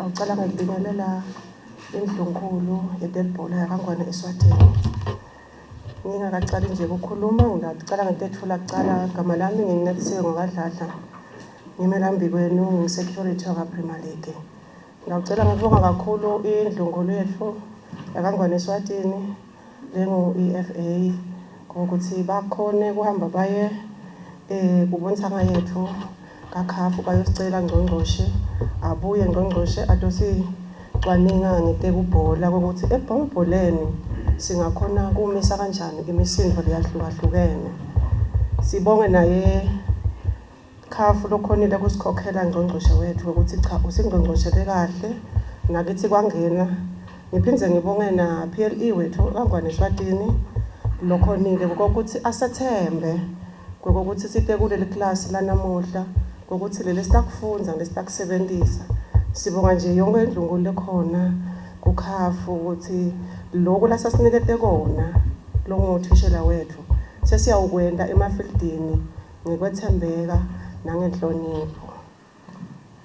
Ngicela ngikubingelela indlunkulu yetelibhola yakaNgwane eSwatini. Ngingakacali nje ukukhuluma, ngingacala ngetethula kucala. Igama lami nginguNetisiwe ngakaDladla. Ngime kwenu ngingu-security waka-Premier League. Ngiyacela ngibonga kakhulu indlunkulu yethu yakaNgwane eSwatini lengu-EFA ngokuthi bakhone kuhamba baye kubontsanga yethu kaCAF bayosicela ngcongcoshe, abuye ngcongcoshe atosicwaninga ngetekubhola kokuthi ebholeni singakhona kumisa kanjani imisindvo leyahlukahlukene. Sibonge naye CAF lokhonile kusikhokhela ngcongcoshe wethu ukuthi cha, usingcongcoshele kahle nakithi kwangena. Ngiphindze ngibonge na PLE wethu kaNgwane Eswatini lokhonile kokuthi asethembe kokuthi site kuleli klasi lanamuhla, kokuthi leli sitakufundza lesitakusebentisa. Sibonga nje yonke indlunkulu lekhona kuCAF ukuthi lokhu lasasinikete kona longuthishela wethu sesiyawukwenta emafildini ngekwethembeka nangenhlonipho.